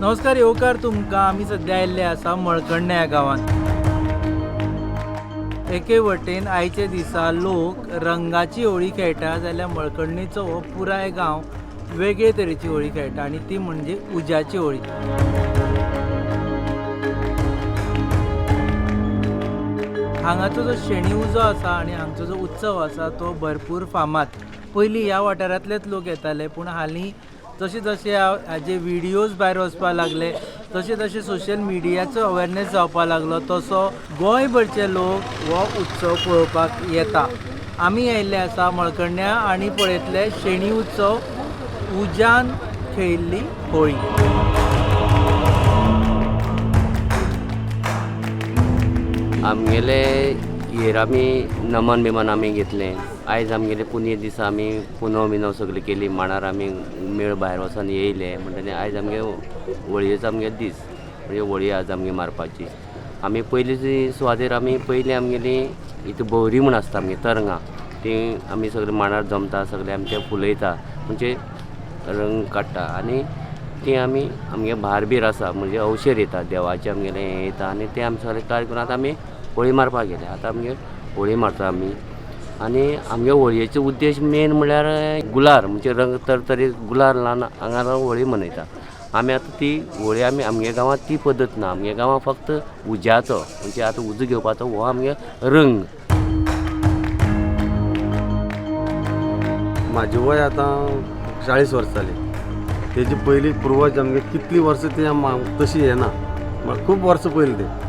नमस्कार येवकार तुमकां. आमी सद्या आयिल्ले आसा मळकर्णे ह्या गांवांत. एके वटेन आयचे दिसा लोक रंगाची होळी खेळटा जाल्यार मळकर्णेचो हो पुराय गांव वेगळे तरेची होळी खेळटा आनी ती म्हणजे उज्याची होळी. हांगाचो जो शेणी उजो आसा आनी हांगचो जो उत्सव आसा तो भरपूर फामाद. पयलीं ह्या वाठारांतलेच लोक येताले, पूण हालीं जशे जशे हाजे व्हिडियोज भायर वचपाक लागले तशे तशे सोशल मिडियाचो अवेरनेस जावपाक लागलो, तसो गोंयभरचे लोक हो उत्सव पळोवपाक येता. आमी आयिल्ले आसा मळकर्ण्या आनी पळयतले शेणी उत्सव, उज्यान खेळिल्ली होळी. आमगेले हेर आमी नमन बिमन आमी घेतलें. आयज आमगेले पुनये दिसा आमी पुनव बिनव सगळी केली. मांडार आमी मेळ भायर वचोन येयले म्हणटकीर आयज आमगे होळयेचो आमगे दीस, म्हणजे होळी आज आमगे मारपाची. आमी पयलीं सुवातेर आमी पयलीं आमगेली इतू भोवरी म्हूण आसता आमगे तरंगां, ती आमी सगळे मांडार जमता, सगळे आमी ते फुलयता, म्हणजे रंग काडटा आनी ती आमी आमगे भार बीर आसा म्हणजे अवशर येता देवाचें आमगेलें हें येता आनी तें आमी सगळें कार्य करून आतां आमी होळी मारपाक गेले. आतां आमगे होळी मारता आमी आनी आमगे होळयेचो उद्देश मेन म्हणल्यार गुलार, म्हणजे रंग तरतरीत गुलाल लावन हांगा होळी मनयता आमी. आतां ती होळी आमी आमगे गांवांत ती पद्दत ना. आमगे गांवांत फक्त उज्याचो, म्हणजे आतां उजो घेवपाचो हो आमगे रंग. म्हाजें वय आतां 40 वर्सां जालीं. तेजी पयलीं पुर्वज आमगे कितलीं वर्सां ती तशी येना, खूब वर्सां पयलीं तें.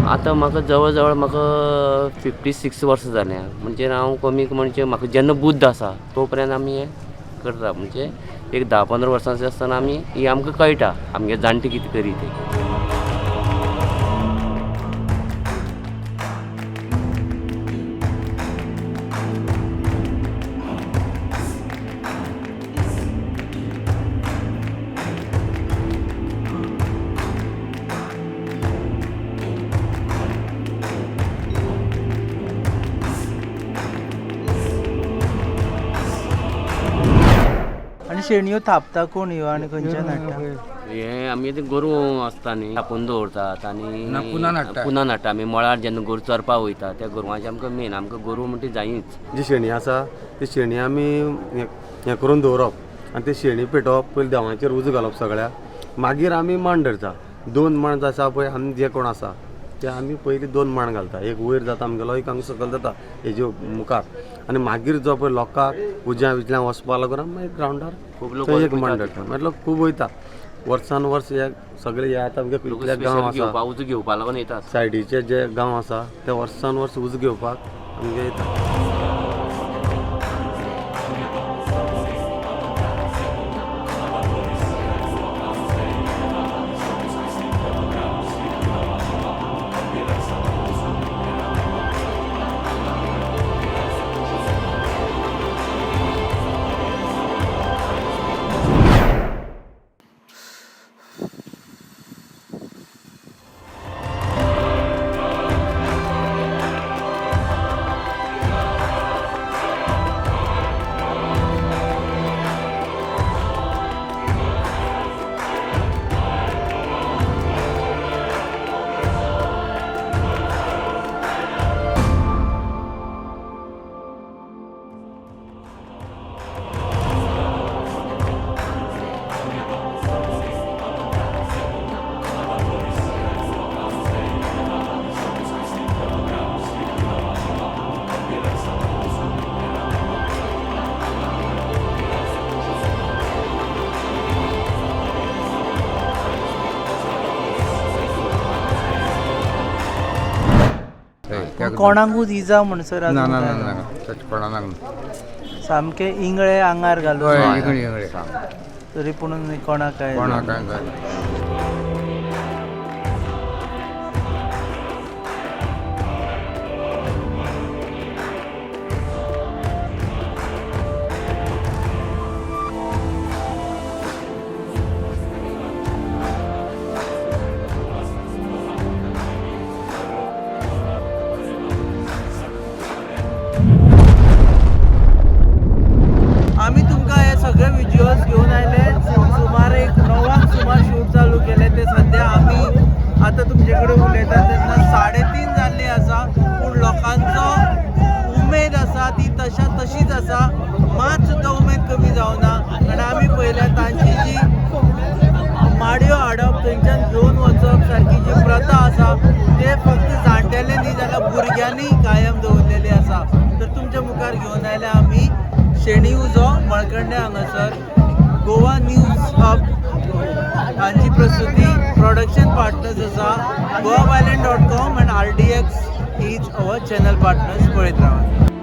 आतां म्हाका जवळ जवळ म्हाका 56 वर्सां जालें. म्हणजे हांव कमी म्हणजे म्हाका जेन्ना बुद्द आसा तो पर्यंत आमी हें करता. म्हणजे एक 10-15 वर्सांचे आसतना आमी ही आमकां कळटा आमगे जाणटे कितें करी तें. आनी शेणयो थापता कोण ह्यो आनी खंयच्यान हाडटा? हें आमगे ते गोरवां आसता न्ही, थापून दवरतात आनी पुनान हाडटा. पुनान हाडटा आमी. मळार जेन्ना गोरवां चरपाक वयता त्या गोरवांचे आमकां मेन आमकां गोरवां म्हणटा जायीच. जी शेणी आसा ती शेणी आमी हें करून दवरप आनी ते शेणी पेटोवप, पयलीं देवांचेर उजो घालप सगळ्या, मागीर आमी मांड धरता. 2 मांड आसा पळय आमी जे कोण आसा ते आमी पयलीं 2 मांड घालता. एक वयर जाता आमगेलो, एक हांगा सकयल जाता हेजे मुखार. आनी मागीर जो पळय लोकांक उज्या विजल्यान वचपाक लागून आमी मागीर ग्रावंडार खूब लोक थंय एक मांड धरता. मतलब खूब वयता वर्सान वर्स हे सगळे. हे आतां आमगे इतले गांव आसा, उजो घेवपा लागून येतात. सायडीचे जे गांव आसा ते वर्सान वर्स उजो घेवपाक आमगे येता. कोणाकूच इजा म्हणसर ना ना ना तशें कोणाक सामके इंगळे आंगार घालून इंगळे इंगळे तरी पुणून कोणाक काय कोणाक काय जालें. पिळग्यांनी कायम दवरलेली आसा. तर तुमच्या मुखार घेवन आयल्या आमी शेणी उजो मळकर्णे हांगासर. गोवा न्यूज हब हांची प्रस्तुती, प्रोडक्शन पार्टनर्स आसा goabyline.com and RDX is our channel partners. पळयत रावात.